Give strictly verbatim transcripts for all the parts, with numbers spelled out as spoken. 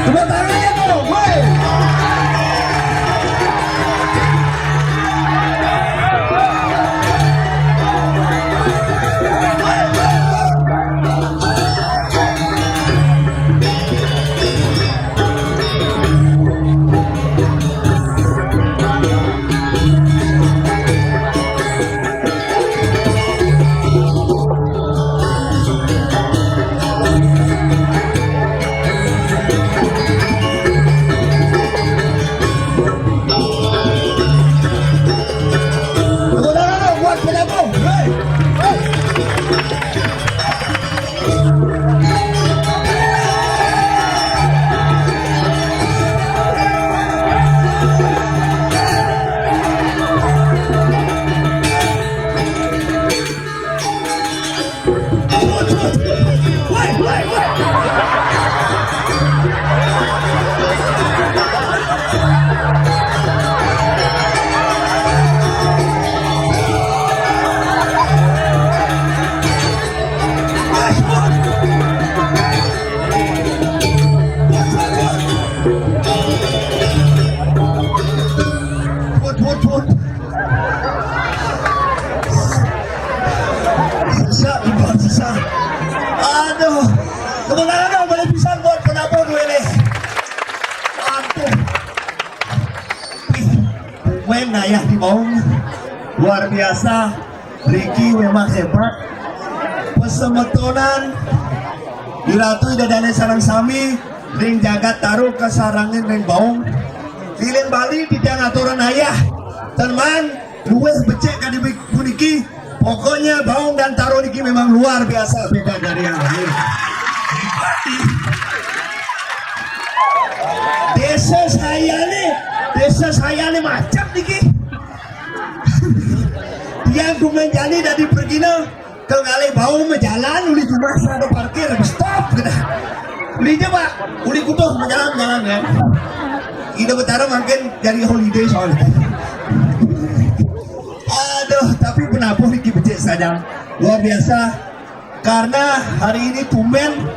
Tepuk tangannya dong, woi. Tepuk tangan dong buat Penabung. Hei. Hei. Put, put, put. Sisa, ibarat sisa. Aduh. Tepuk tangan dong, boleh pisan buat Penabung ini. Aduh. Wih, main ayah di Baung. Luar biasa. Riki memang hebat. Pasemetonan Ratu Ida Dané sareng sami ring jagat Taro kasarengin ring Baung. Lilin Bali titiang aturang ayah. Ten maan luwih becik kadi puniki. Pokoknya Baung dan Taro niki memang luar biasa, beda dari yang lain. Désa sayané, désa sayané macet niki. Tiang tumbén jani dadi pragina, ka ngalih Baung majalan, uli jumah sada parkir, stop, kéné. Uli ja, Pak, uli kutuh majalan-jalan ya. Ida Betara mangkin jani holiday soalnya. Aduh, tapi penabuh niki becik saja. Luar biasa. Karena hari ini tumbén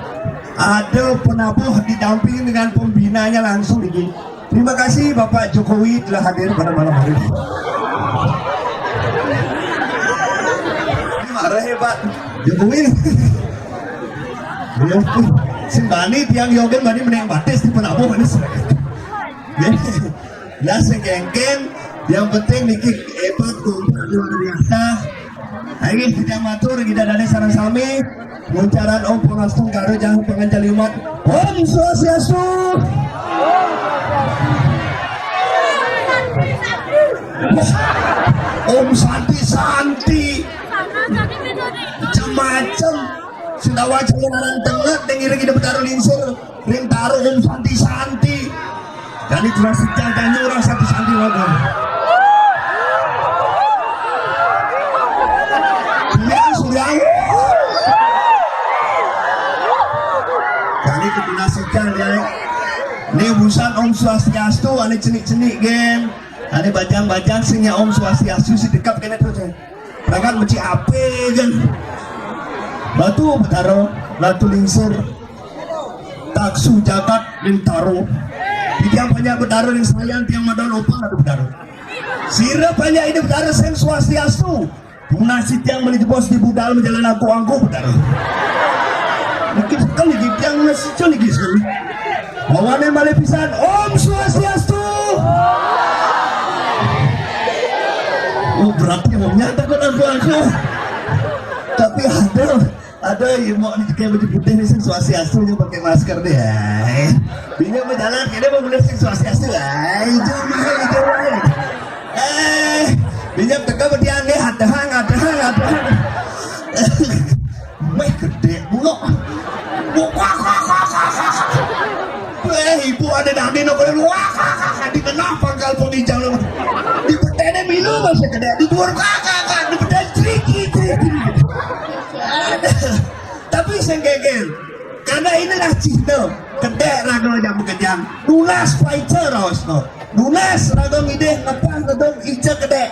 ada penabuh didampingi dengan pembinanya langsung ini. Terima kasih Bapak Jokowi telah hadir pada malam hari ini. Ini marah ya Pak Jokowi. Ya, sing bani tiang yogén bani meneng batis di penabuh ini. Ya. Lah sing kéngkén, yang penting niki hebat, kompak luar biasa. Ayo kita matur, kita dané sareng sami. Ngucaran Om Pangastu Karo Jahang Panganjali Umat. Om Swastiastu. Om Santi Santi. Macam-macam. Sudah wajah ngaran tenget, dengar kita bertaruh lingsir. Ring Taro Om Santi-Santi. Jani tunas sicang tanya orang santi-santi waduh. Surya, Surya. Jani tunas sicang ya. Né busan Om Swastiastu, ané cenik-cenik gén. Ané bajang-bajang sing ya Om Swastiastu si dekap kéné terus. Rakan mesti apa kan? Ratu Betara, Ratu Lingsir, Taksu Jagat Bintaro. Tiang banyak Betara ring sayan tiang madan opa Ratu Betara. Sira banyak Ida Betara sing swastiastu. Tunas tiang beli jebos di budal menjalan aku angku Betara. Mungkin sekali di tiang nasi coli gitu. Bawané malih pisan Om Swastiastu. Oh, berarti omnya takut aku aku. Tapi ada ada yang mau pakai baju putih nih sing swastiastu yang pakai masker deh. Ay. Bingung berjalan kita mau bener sing swastiastu. Ay, hijau mahal hijau mahal. Eh, bingung teka berdiam deh, ada hang, ada hang, ada hang. Wéh gedé buluk. Wah, wah, wah, wah, wah, wah. Wéh, ibu ada dadi no kaya wah, wah, wah, wah, di tengah pangkal pun ijang lho. Di beténé milu masih gedé, di dhuwur wah, wah, wah, di beténé criki, criki. Aduh. Tapi sing geger. Karena inilah Cina. Gedé raga jam kejang. Nunas Pfizer raosno. Nunas raga ngidih ngepah ngedung ica gedé.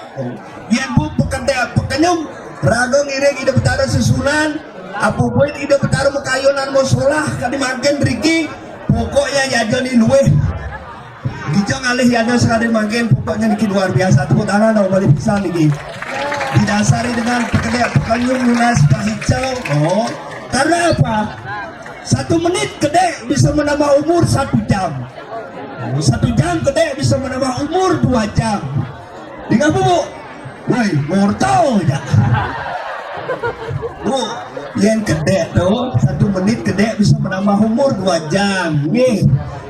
Yén bu pekedé pekenyum, raga ngiring Ida Betara susunan, Apo buin Ida Betara makayunan musola kadi mangkin riki, pokoknya yadnya ni luwih. Dija ngalih yadnya sakadi mangkin, pokoknya niki luar biasa. Tepuk tangan dong, balik pisan niki. Didasari dengan kedek pekenyum nunas bahica. Oh, karena apa? Satu menit kedek bisa menambah umur satu jam. Oh, satu jam kedek bisa menambah umur dua jam. Dingeh apa, Bu? Woi, morto ja. Bu, yen kedek tu, satu menit kedek bisa menambah umur dua jam. Nggih.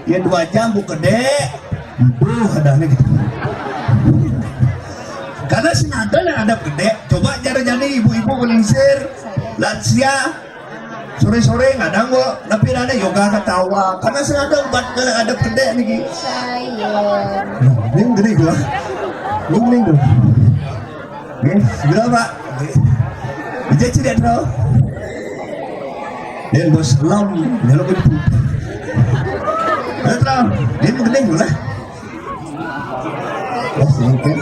Yen dua jam, Bu, kedek. Aduh, ada nih gitu. Karena sing ada yang ada kedek. Coba cara jani ibu-ibu melingsir, lansia, sore-sore ngadang kok, tapi ada yoga ketawa. Karena sing ada ubat kalau ada kedek niki. Sayang. Nah, ini gede gua. Ini gede gua. Nggih, segera, Pak. Nggih. Ijek tidak tahu. Dia bos lom, dia lo kudu. Dia tahu, dia mau gede gua lah. Wah, mungkin.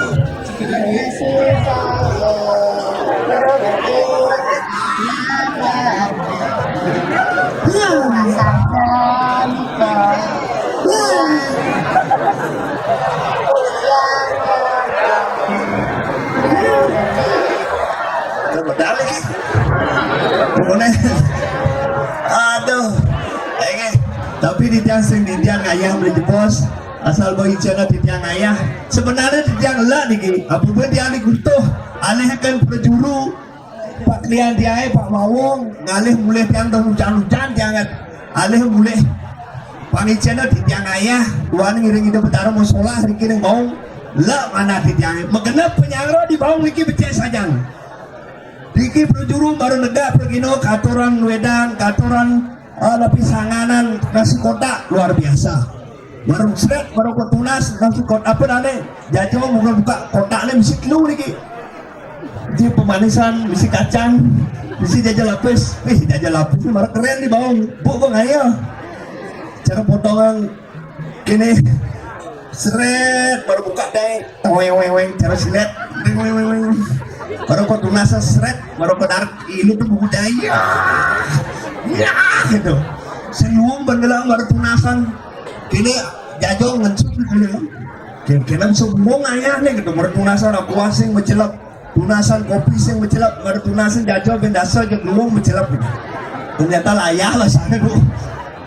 Udah balik. Pokoknya, aduh. Oke. Tapi di tiang sing di tiang ayah beli jebos. Asal bagi channel di tiang ayah. Sebenarnya di tiang elak niki. Apa pun tiang di gutuh. Alihkan prajuru. Pak Klian tiang, Pak Mawung, ngalih mulih tiang dong hujan-hujan tiang kan. Alih mulih pangicena di tiang ayah, tuan ngiring Ida Betara musola riki ning Baung. Lek manah di tiang. Magenep penyangro di Baung niki becik sajan. Riki prajuru baru negak pragina katuran wedang, katuran, eh, tapi sanganan nasi kotak luar biasa. Baru sret, baru kok tunas nasi kotak apa dane? Jajo bukan buka kotaknya mesti kelu niki. Di pemanisan, bisi kacang, bisi jajal lapis. Ih, jajal lapis ni malah keren di Baung. Bu, Bang, ayo. Cara potongan kini seret, baru buka deh. Weng, weng, weng, cara silet. Weng, weng, weng, weng. Baru kok tunas seret, baru kok darat. Ini tuh buku jaya. Ya, gitu. Senyum bendelang baru tunasan. Kini jajong ngensup gitu. Kira-kira bisa bengong ayah nih gitu. Baru tunasan aku asing mencelep. Tunasan kopi sing mecelep, baru tunasan jajo ben dasa aja belum mecelep. Ternyata layah lah sana, Bu.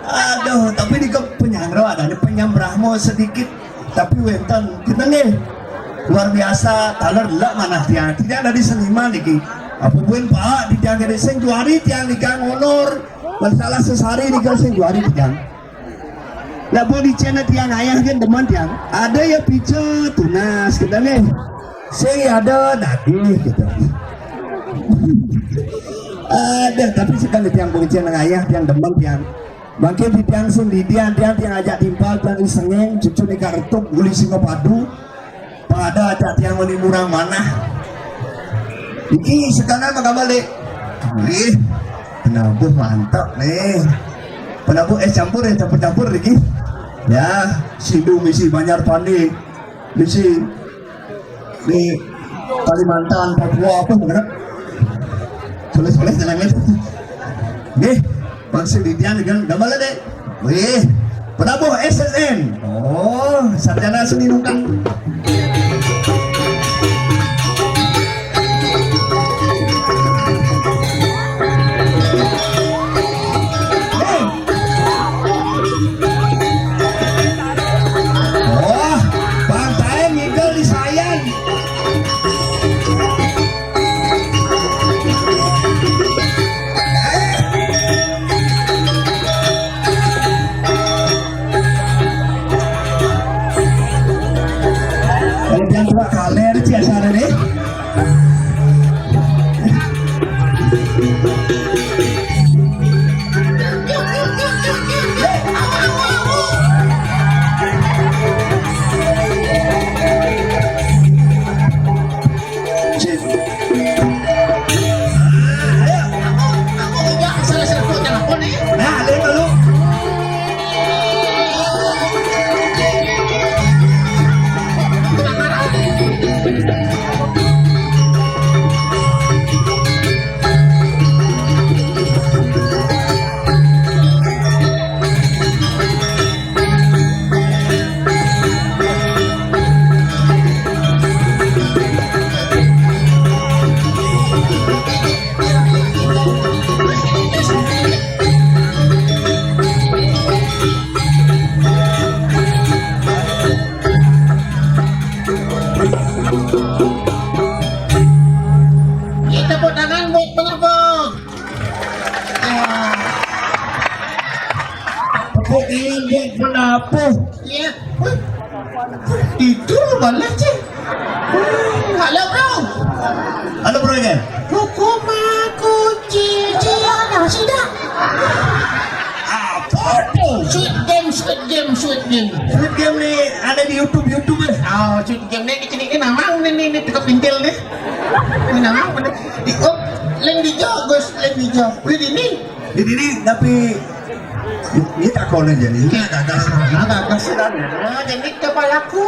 Aduh, tapi di penyangro ada di penyambrahmo sedikit, tapi wenten kita nih luar biasa taler lek manah tiang. Tidak dari seniman iki. Apa buin Pak di tiang dari sing juari tiang di gang honor. Masalah sesari di gang sing juari tiang. Lah, boleh channel tiang ayah kan demen tiang. Ada ya pica tunas kita nih. Sing ada daging gitu. Ada, tapi sekali tiang boleh channel ayah tiang demen tiang. Mungkin di tiang sing di tiang tiang tiang ajak timpal tiang isengeng cucu nih kartuk guli singa padu. Pada acak tiang meni murang manah. Iki sekarang apa kabar, Dek? Wih, penabuh mantap nih. Penabuh es campur ya, campur-campur iki. Ya, Sindu misi Banjar Pandi, misi di Kalimantan, Papua apa bener? Boleh-boleh tenang aja. Nih, maksud Didian kan gambar, Dek. Wih, penabuh S S N. Oh, sarjana seni nungkang. Oh, pantai ngigel di Sayan. Kok ini kenapa? Iya. Itu balik sih. Halo, Bro. Halo, Bro, ya? Hukum aku cici ada sida. Apa tuh? Sweet game, sweet game, sweet game. Sweet game nih ada di YouTube, YouTube ya. Oh, sweet game nih kecil ini namang nih nih nih, pintil nih. Ini namang bener. Di oh, leng di jogos, leng di jogos. Wih, ini. Jadi ini tapi ini tak kono jadi ini agak agak agak agak sih kan. Nah, jadi kepalaku.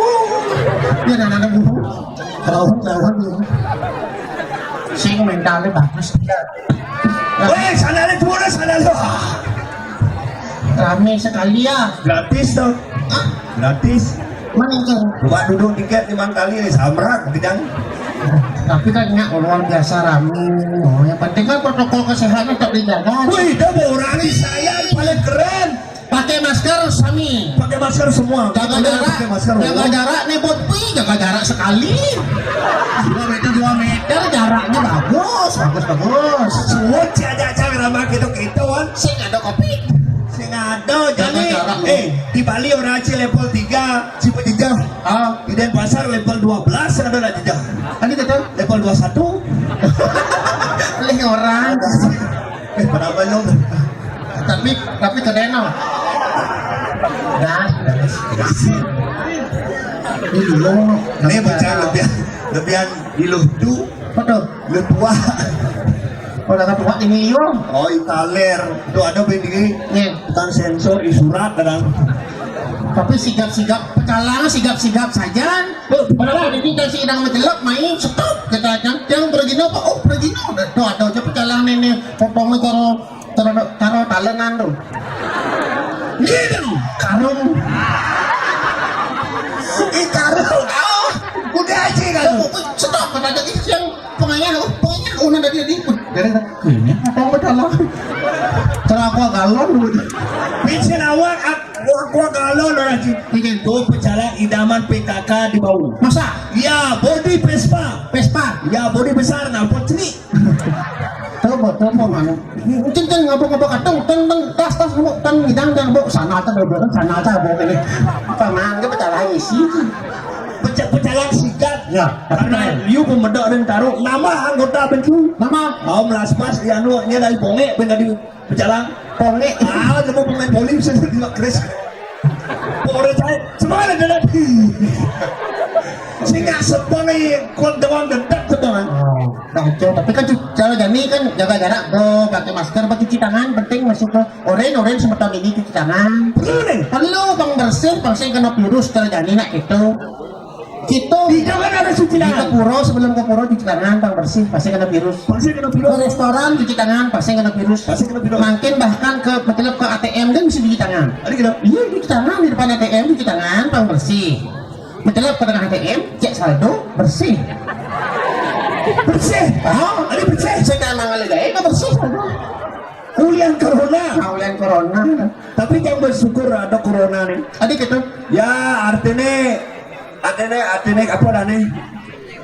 Ya dan ada bulu. Rawan rawan ya. Sing mentalnya bagus dia. Weh, sana ada dua sana ada. Rame sekali ya. Gratis tuh. Hah? Gratis. Mana itu? Buat duduk tiket lima kali nih samrak bidang. Tapi kan nggak luar biasa rame. Oh, yang penting kan protokol kesehatan tetap dijaga. Wih, itu orang saya paling keren. Pakai masker sami. Pakai masker semua. Jaga jarak. Pakai masker. Jaga jarak nih buat pi, jaga jarak sekali. Dua meter, dua meter jaraknya bagus, bagus, bagus. Semua aja aja ramah gitu gitu kan. Sing ada covid. Sing ada jadi. Jaga jarak. Eh, di Bali orang aja level tiga, Cipejejah. Ah, di Denpasar level dua belas ada lah jejah. Tadi kata level dua satu. Lih orang. Eh, pada apa nyong? Tapi tapi keren loh. Gas, gas, gas. Ini dulu. Ini bocah lebih lebih di lu tuh. Apa tuh? Lu tua. Oh, udah tua ini yo. Oh, italer. Itu ada bini. Nih. Bukan sensor, di surat kadang. Tapi sigap-sigap pecalang, sigap-sigap saja. Tuh, padahal ini kan si idang mencelok main stop kita kan. Yang pergi apa? Oh, pergi no. Tuh ada aja pecalang ini potongnya kalau taruh taruh talenan tuh. Gitu. Karung. Ih, karung. Oh, udah aja karung. Stop, kan ada yang pengayah, oh, pengayah, oh, nanti dia di. Dari ini apa salah? Terapa galon dulu. Pincin awak, ak- awak gua galon orang sih. Bikin. Tuh pecalang idaman P K K di bawah. Masa? Ya, body Vespa. Vespa. Ya, body besar, nah, buat sini. Coba, coba mana? Mungkin kan ngabuk-ngabuk katong, tang tang tas tas ngabuk, tang ngidang tang ngabuk, sana aja ngabuk, sana aja ngabuk ini. Paman ke pecah lagi sih. Pecah pecah lagi sikat. Ya, tapi karena kan you pemedok dan taruh nama anggota bencu. Nama? Mau melas pas di anu nya dari bonge ben dari pecalang. Bonge. Ah, kamu pemain boli bisa jadi Chris. Pore cai, semua ada nanti. Sehingga sebenarnya kuat doang dan tak doang. Oh, kacau. Tapi kan cu- kalau Jani kan jaga jarak, bro, pakai masker, pakai cuci tangan, penting masuk ke oren, oren semeton ini cuci tangan. Perlu nih. Perlu bang bersih, pasti kena virus kalau Jani nak itu. Gitu. Di jangan ada cuci tangan. Ke pura sebelum ke pura cuci tangan, bang bersih, pasti kena virus. Pasti kena virus. Ke restoran cuci tangan, pasti kena virus. Pasti kena virus. Makin bahkan ke betul ke A T M kan bisa cuci tangan. Ada gitu. Iya, cuci tangan di depan A T M, cuci tangan, bang bersih. Mencelep ke tengah A T M, cek saldo, bersih. Bersih. Ah, ada bersih. Saya kan mangal aja, eh, bersih saldo. Ulian corona. Ah, ulian corona. Tapi yang bersyukur ada corona nih. Ada gitu. Ya, artinya, artinya, artinya apa dah nih?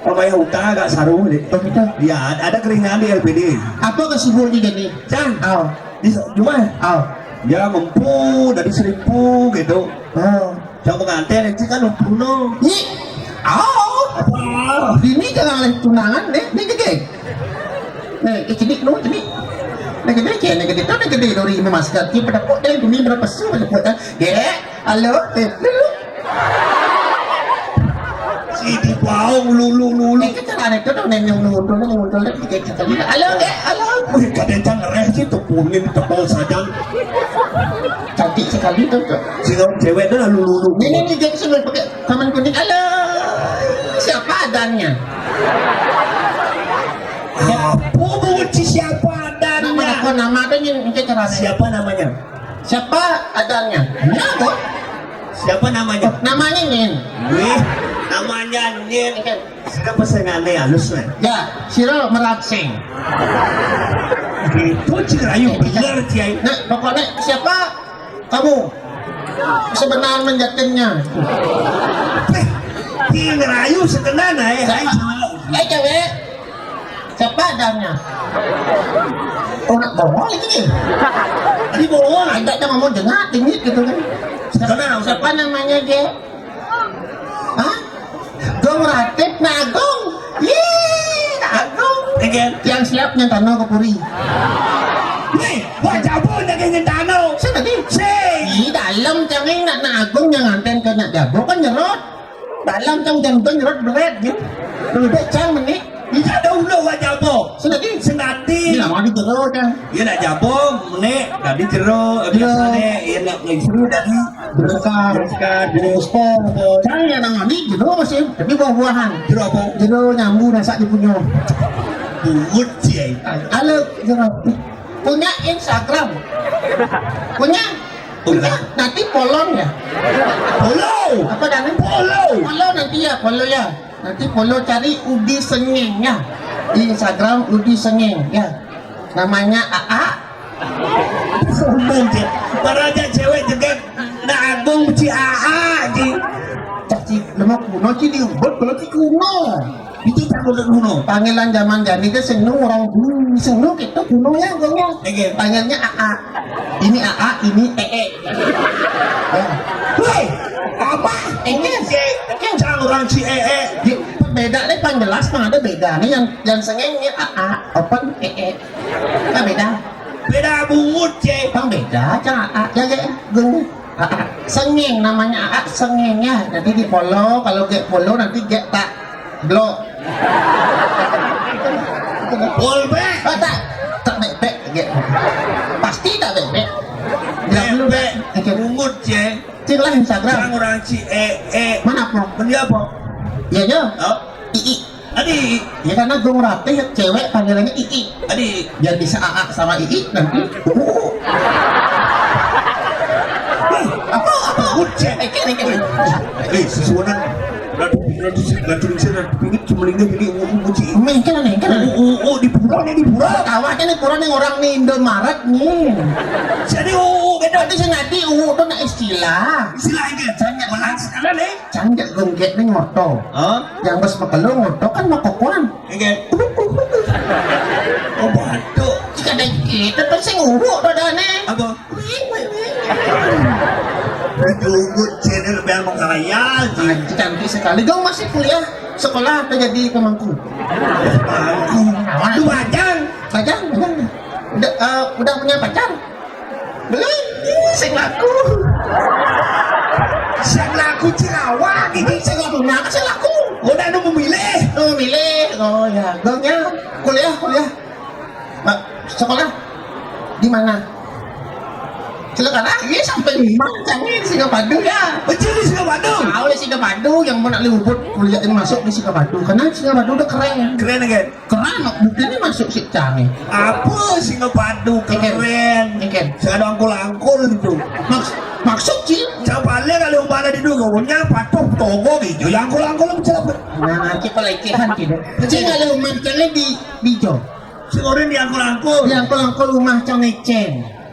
Pembayar utang agak saru nih. Begitu. Ya, ada keringan di L P D. Apa kesubuhnya jadi? Cang. Oh. Di cuma. Oh. Ya, mampu dari seribu gitu. Oh. Coba pengantin itu kan umpunu. Ni. Oh. Apa? Ini jangan oleh tunangan deh, ni gede. Nih, eh, cedik lu, cedik. Nih gede, nih gede, tuh nih gede dari lima masker. Dia pada kok deh, dunia berapa sih pada kok deh. Gede, halo, eh, lu. Si di bawah lulu lulu. Ini kan ada tuh nenek muncul, nenek muncul, nenek muncul. Halo, gede, halo. Wih, kadang jangan reh sih, tuh kuning tebal saja. Cantik sekali tuh, tuh. Si orang cewek tuh lalu lulu. Ini nih, dia sudah pakai kaman kuning. Halo, siapa adanya? Apa benci siapa adanya? Nama, apa nama adanya? Ini cara siapa namanya? Siapa adanya? Nama? Siapa namanya? Namanya Nyin. Wih, namanya Nyin. Oke. Sudah pesengannya halus nih. Ya, siro merapsing. Itu cirayu bener, Cai. Nah, pokoknya siapa kamu sebenarnya menjadinya? Eh, dia ngerayu sebenarnya, eh, hai, sama lo. Eh, cewek, siapa adanya? Oh, nak bongol ini nih. Tadi bongol, ada yang ngomong jengak, dingin gitu kan. Siapa, siapa namanya, Ge? Hah? Gong Ratip Nagong. Yee, Nagong. Again. Yang siap nyentano ke puri. Nih, wah, jabo lagi nyentano. Saya tadi. Sing. Ih, dalam cang ini nak Nagong yang nganten ke nak jabo kan nyerot. Dalam cang jantung nyerot beret gitu. Lebih cang menik. Iya, ada ulo wajah apa? Senati. Senati. Ini lama di jero kan. Iya, nak jabo, menik, tadi jero, biasanya, iya, nak ngisru dari berkat, berkat, dari ekspor. Cang yang nangani jero masih, tapi buah-buahan. Jero apa? Jero nyambu nasak di punyo. Bungut sih. Halo, jero. Punya Instagram? Punya? Punya. Nanti follow ya. Follow. Apa namanya? Follow. Follow nanti ya, follow ya. Nanti follow, cari Udi Sengeng ya. Di Instagram Udi Sengeng ya. Namanya A A. Sombong, Cek. Para aja cewek jeget. Nah, Agung ci A A, ci. Cak, ci, lemak kuno, ci, diubut, kalau ci kuno. Itu tak boleh kuno. Panggilan zaman jani itu sing nu orang dulu, sing nu kita kuno ya, Agung ya. Oke. Panggilnya A A. Ini A A, ini E E. Ya. Woi, apa? Ini, Cek. Cang orang ci E E. Di, beda deh, panggilan mah ada beda. Nih yang, yang Sengeng ini A A, open E E. Kan beda. Beda bungut, Cek. Bang beda, cang A A. Ya, ya, gini. A A. Sengeng namanya A A, Sengeng ya. Nanti di follow, kalau gek follow nanti gek tak blok. Follow back. Oh, tak, tak bebek, gek. Pasti tak bebek. Bebek, bungut, Cek. Cek lah Instagram. Cang orang ci E E. Mana apa? Beli apa? Iya, iya. Oh. Ii. Adi. Ya karena gue ngelatih cewek panggilannya Ii. Adi. Biar bisa A A sama Ii nanti. Uu. Apa, apa? Ucet. Eh, kene, kene. Eh, sesuatu. Ratu, ratu, ratu, ratu, pingit cuma ini jadi uu, uu, uci. Meh, kene, kene. Uu, uu, uu, di pura nih, di pura. Awaknya nih pura nih orang nih Indomaret nih. Jadi uu, beda. Nanti saya nanti uu tuh nak istilah. Istilah aja. Saya nggak Malah sekarang nih. Cang jak gonggek nih ngoto. Hah? Yang bos makelo ngoto kan mau kokoan. Oke. Oh, batuk. Jika ada gitu, terus saya nguruk dadane. Apa? Wih, wih, wih. Itu channel biar mengkaya, Ji. Anjir, cantik sekali. Gong masih kuliah, sekolah apa jadi pemangku? Pemangku. Lu bajang. Bajang, bajang. Udah, eh, udah punya pacar? Belum. Ih, sing laku. Sing laku Cirawa, ini sing laku, mana sing laku? Udah, nu memilih. Nu memilih. Oh ya, gongnya kuliah, kuliah. Mak, sekolah di mana? Silakan. Ah, iya, sampai lima, jangan di Singapadu ya. Betul, di Singapadu. Tahu di Singapadu yang mau nak libur kuliah ini masuk di Singapadu karena Singapadu udah keren. Keren kan? Keren, buktinya masuk si canggih. Apa Singapadu keren? Ikan. Saya ada angkul-angkul itu. Maks maksud sih? Siapa lihat kalau umpama di dulu, punya patuh togo gitu. Yang angkul-angkul macam apa? Nah, nanti pelecehan gitu. Cing kalau umpamanya di di Jo. Si orang di angkul-angkul. Di angkul-angkul rumah Cang Ecen.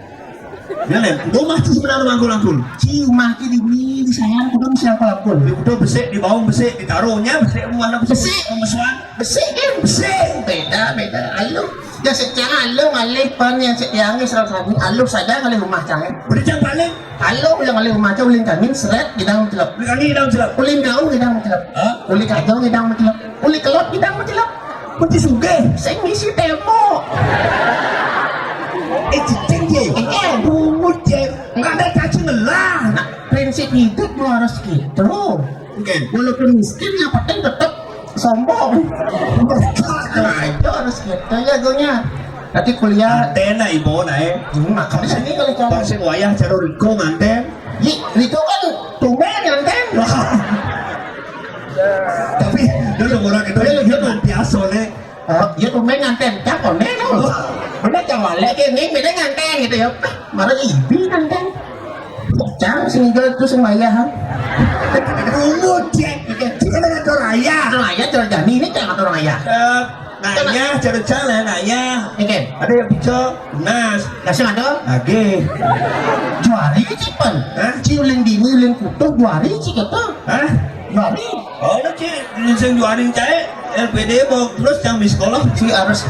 Ya, Len. Rumah tu sebenarnya angkul-angkul. Ci rumah ki di ni, di sayang, kudu mesti angkul-angkul. Di kudu besik, di baung besik, ditaruhnya besik, rumah nak besik. Besik. Pemesuan. Besik kan? Besik. Beda, beda. Alu. Ya, secara alu ngalih pan yang se-, yang ni salah satu. Alu saja ngalih rumah Cang. Boleh Cang paling? Alu yang ngalih rumah Cang, ulin kangin, seret, gidang mencelok. Ulin kangin, gidang mencelok. Ulin kau, gidang mencelok. Hah? Ulin kacau, gidang mencelok. Ulin kelot, gidang mencelok. Kunci sugih. Sing ngisi tembok. Eh, cicing je. Eh, eh. Bungut je. Nggak ada caci ngelah. Nah, prinsip hidup lu harus gitu. Oke. Walaupun miskin, yang penting tetap sombong. Nah, itu harus gitu ya, gonya. Nanti kuliah. Nganten lah, ibu, nah, eh. Hmm, makanya sini kalau cara. Pas sing wayah cara Riko nganten. Yi, Riko kan tumben nganten. Tapi dia udah orang itu, dia, dia kan biasa, nih. Oh, iya, tumben nganten. Cak, konen, loh. Bener, Cak, balik ini, beda nganten gitu ya. Malah ibi nganten. Cang, sing igal terus sing wayah. Bungut, Cek. Cek, ada ngatur ayah. Ngatur ayah, ngatur jani ini, Cang, ngatur ayah. Eh, nanya, cara cara nanya. Oke. Ada yang bisa, Nas. Kasih ada? Oke. Juari, Cipen. Hah? Ci ulin dini, ulin kutuh, juari, Ci, gitu. Hah? Juari. Oh, lu, Ci, sing juari, Cek. L P D, bawa terus, Cang, di sekolah. Ci harus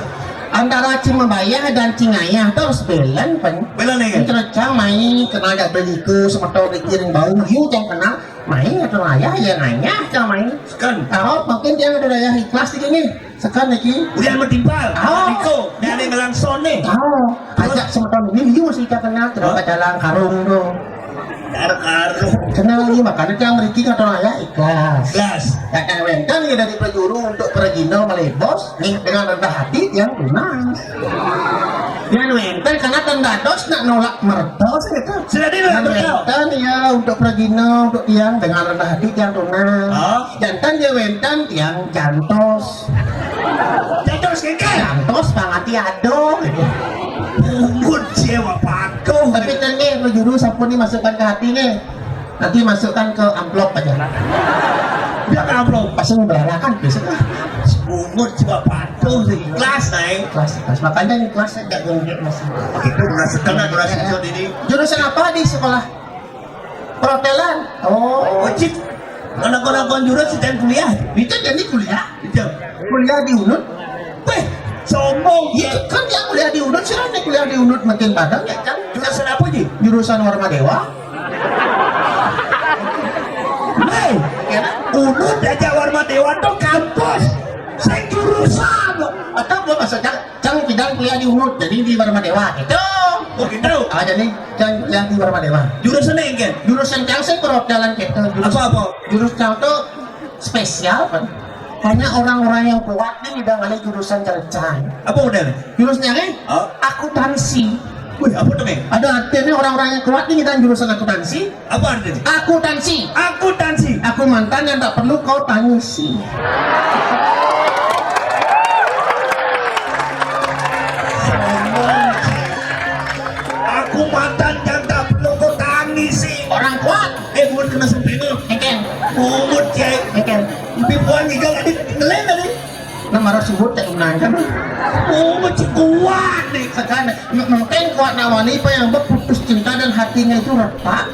Antara cing mabayah dan cing ngayah tu harus balance, pan. Balance, ya? Cing cang mai, kenal jak beli ke, semeton dikiring bau, yu cang kenal, mai atau ngayah, ya ngayah, cang mai. Sekan. Tahu, mungkin dia ada daya ikhlas di sini. Sekan lagi. Udah matimpal. Oh. Iko, dia ada ngelang sone. Tahu. Ajak semeton ini, yu masih kita kenal, kenapa jalan karung tu. Karung. Kenal ni, makanya yang meriki kata raya ikhlas. Ikhlas. Ya, kan wénten ya dari prajuru untuk prajina malebos, nih dengan rendah hati yang tunas. Yang wénten karena tanda dos nak nolak mertos gitu. Sudah di nolak mertos. Wénten ya untuk prajina, untuk tiang dengan rendah hati yang tunas. Oh. Jantan ya wénten tiang jantos. Jantos kengkeng. Jantos pangati ado gitu. Pungut sewa paku. Tapi tengok prajuru sampun dimasukkan ke hati nih. Nanti masukkan ke amplop aja. Dia ke amplop. Pasti membelalakan besok. Bungut coba patuh sih. Ikhlas, naik. Ikhlas, ikhlas. Makanya ikhlas saya gak gonggek masih. Itu kelas sekarang, kelas hijau ini. Jurusan apa di sekolah? Perhotelan. Oh. Wajib. Anak-anak jurusan kuliah. Itu jadi kuliah. Itu. Kuliah di Unud. Weh, sombong. Iya, kan dia kuliah di Unud, sih kuliah di Unud makin padang ya kan. Jurusan apa, Ji? Jurusan Warma Dewa. Hei, Unud aja Warma Dewa tuh kampus. Saya jurusan. Atau gua maksudnya, cang bidang kuliah di Unud, jadi di Warma Dewa gitu. Oh, gitu. Ah, jadi cang kuliah di Warma Dewa. Jurusan apa, kan? Jurusan cang sih perhotelan gitu. Jurus-, apa, apa? Jurus cang tuh spesial, kan? Hanya orang-orang yang kuat nih udah ngalih jurusan cang. Apa udah nih? Jurusnya nih, oh, akuntansi. Wih, apa tuh, men? Ada artinya orang-orang yang kuat nih dan jurusan akuntansi. Apa artinya? Akuntansi. Akuntansi. Aku mantan yang tak perlu kau tangisi. Aku mantan yang tak perlu kau tangisi. Orang kuat. Eh, bukan kena sempena. Engkeng. Bungut, cek. Engkeng. Lebih buan juga tadi. Ngeleng tadi. Nah, marah suhut cek menang kan. Bungut, cek kuat nih. Sekarang, mungkin kuat nawani apa yang berputus cinta dan hatinya itu retak.